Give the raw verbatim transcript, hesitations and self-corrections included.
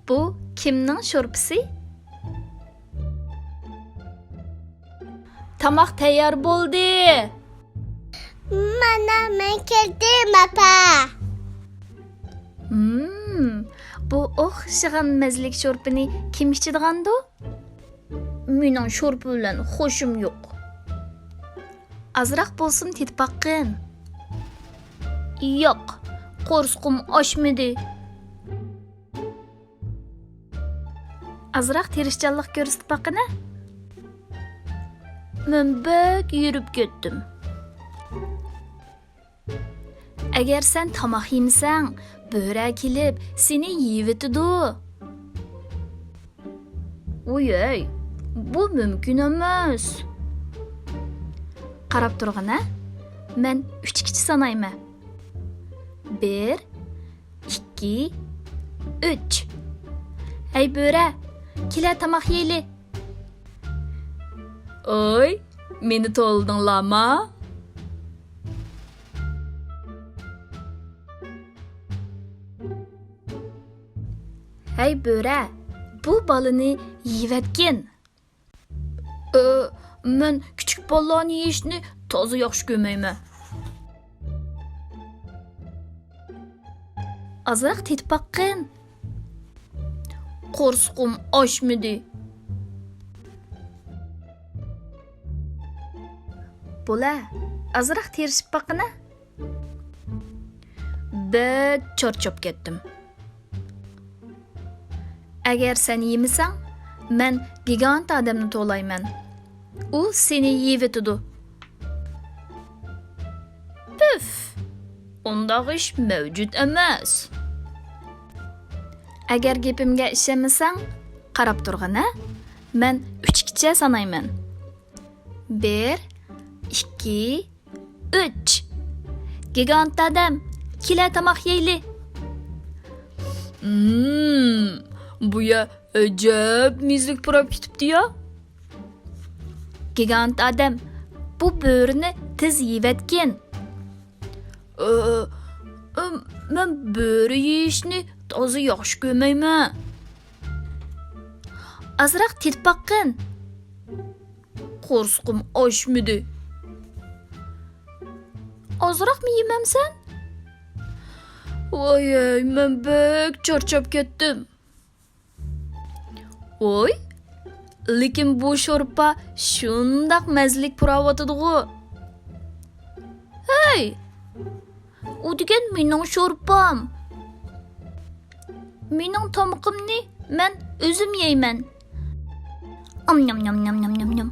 بۇ كىمنىڭ شورپىسى؟ تاماق تەييار بولدى. مانا مەن كەلدىم، ئاپا. مم، بۇ ئوخشىغان مەززىلىك شورپىنى كىم ئىچىدىغاندۇ؟ مېنىڭ شورپا بىلەن خوشۇم يوق. ئازراق بولسۇن تېتىپ باققىن. ياق، قورسىقىم ئاچمىدى. ئازراق تىرىشچانلىق كۆرسىتىپ باققىنا. مەن بەك ھېرىپ كەتتىم. ئەگەر سەن تاماق يېمىسەڭ، بۆرە كېلىپ سېنى يەۋېتىدۇ. ۋوي، بۇ مۇمكىن ئەمەس. قاراپ تۇرغىنا، مەن ئۈچكىچە سانايمەن. بىر، ئىككى، ئۈچ. ھەي بۆرە، كېلە تاماق يەيلى. ئوي، مېنى تولىدىڭلارما؟ ھەي بۆرە، بۇ بالىنى يېۋەتكىن. ئى، مەن كىچىك بالىلارنى يېيىشنى تازا ياخشى كۆرمەيمەن. ئازراق تېتىپ باققىن. قورسىقىم ئاچمىدى. بولە، ئازراق تىرىشىپ باققىنا. بەك چارچاپ كەتتىم. ئەگەر سەن يېمىسەڭ، مەن گىگانت ئادەمنى تولايمەن. ئۇ سېنى يېۋېتىدۇ. پۈف! ئۇنداق ئىش مەۋجۇت ئەمەس. ئەگەر گېپىمگە ئىشەنمىسەڭ، قاراپ تۇرغىنە، مەن ئۈچكىچە سانايمەن. بىر، ئىككى، ئۈچ. گىگانت ئادەم، كېلە تاماق يەيلى. مم، بۇ يەر ئەجەب مېزىلىك پۇراپ كېتىپتۇ يا. گىگانت ئادەم، بۇ بۆرىنى تېز يېۋەتكىن. ئى، ئى، مەن بۆرە يېيىشنى تازا ياخشى كۆرمەيمەن. ئازراق تېتىپ باققىن. قورسىقىم ئاچمىدى. ئازراقمۇ يېمەمسەن؟ ۋايەي، مەن بەك چارچاپ كەتتىم. ۋوي، لېكىن بۇ شورپا شۇنداق مەززىلىك پۇراۋاتىدىغۇ. ھەي، ئۇ دېگەن مېنىڭ شورپام. مېنىڭ تامىقىمنى مەن ئۆزۈم يەيمەن. ئام نام نام نام نام نام نام.